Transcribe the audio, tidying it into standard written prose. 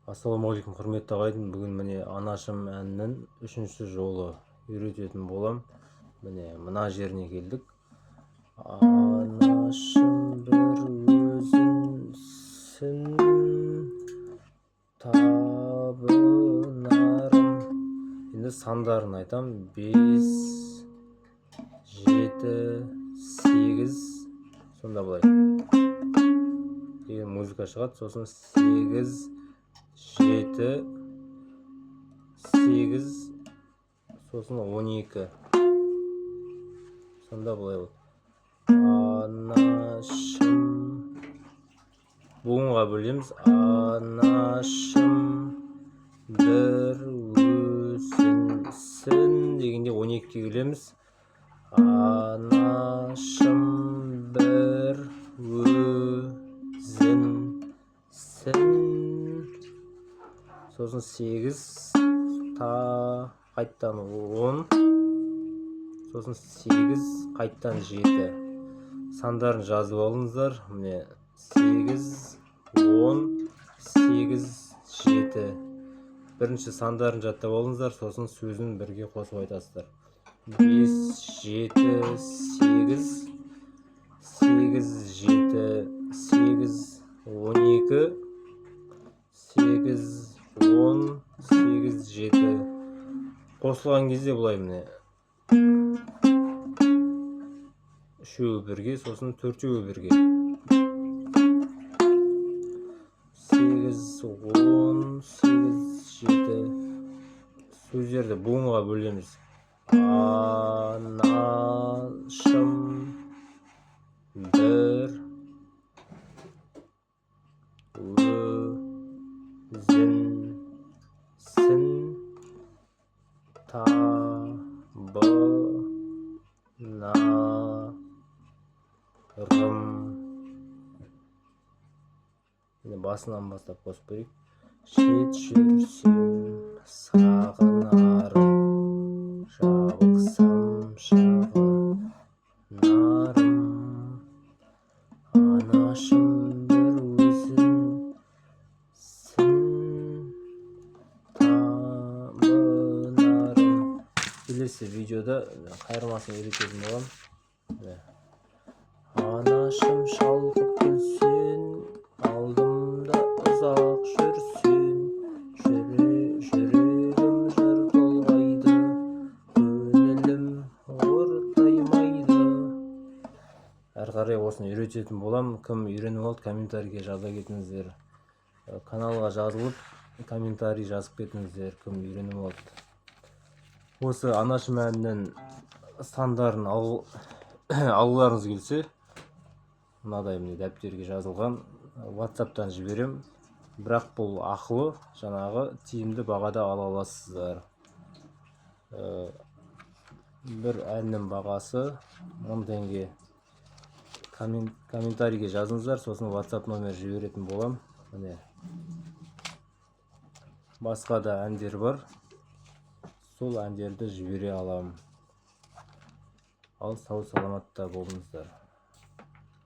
Ассалаумағалейкум, құрметті ағайын. Бүгін міне «Анашым» әнінің үшінші жолы үйрететін болам. Міне, мына жеріне келдік. Анашым, бір өзіңсің табынарым. Енді сандарын айтам: 5, 7, 8. Сонда былай деген музыка шығады. Сосын 8, 7, 8, сосын 12. Сонда былай болады: анашым. Буынға бөлеміз: анашым, бір өзіңсің дегенде 12-ге келеміз. Анашым, бір өзіңсің. Сосын 8 та қайттан 10, сосын 8, қайттан 7. Сандарын жазып алыңыздар. Міне, 8, 10, 8, 7. Бірінші сандарын жаттап алыңыздар, сосын сөзін бірге қосып айтасыздар: 5, 7, 8, 8, 7, 8, 12, 8, 10, 8, 7. Қосылған кезде былай, міне, үшеуі бірге, сосын төртеуі бірге: 8, 10, 8, 7. Сөздерді буынға бөлеміз: анашым, бір өзіңсің табынарым. Міне, басынан бастап қосып көрейік: шет жүрсем, сағынарым, жабықсам, шағынарым, анашым, бір өзіңсің табынарым. Келесі видеода қайырмасын үйрететін боламын. Міне. Анашым, шалқып күлсең, алдымда ұзақ жүрсең, жүрегім жыр толғайды, көңілім ортаймайды. Әрі қарай осыны үйрететін боламын. Кім үйреніп алды, комментарийге жаза кетіңіздер. Каналға жазылып, комментарий жазып кетіңіздер, кім үйреніп алды. Осы «Анашым» әнінің сандарын алғыларыңыз келсе, мынадай, міне, дәптерге жазылған, Ватсаптан жіберем. Бірақ бұл ақылы, жаңағы тиімді бағада ала аласыздар. Бір әннің бағасы 1000 теңге. Комментарийге жазыңыздар, сосын WhatsApp номер жіберетін болам. Міне, басқа да әндер бар, сол әндерді жібере аламын. Ал сау саламатта болыңыздар.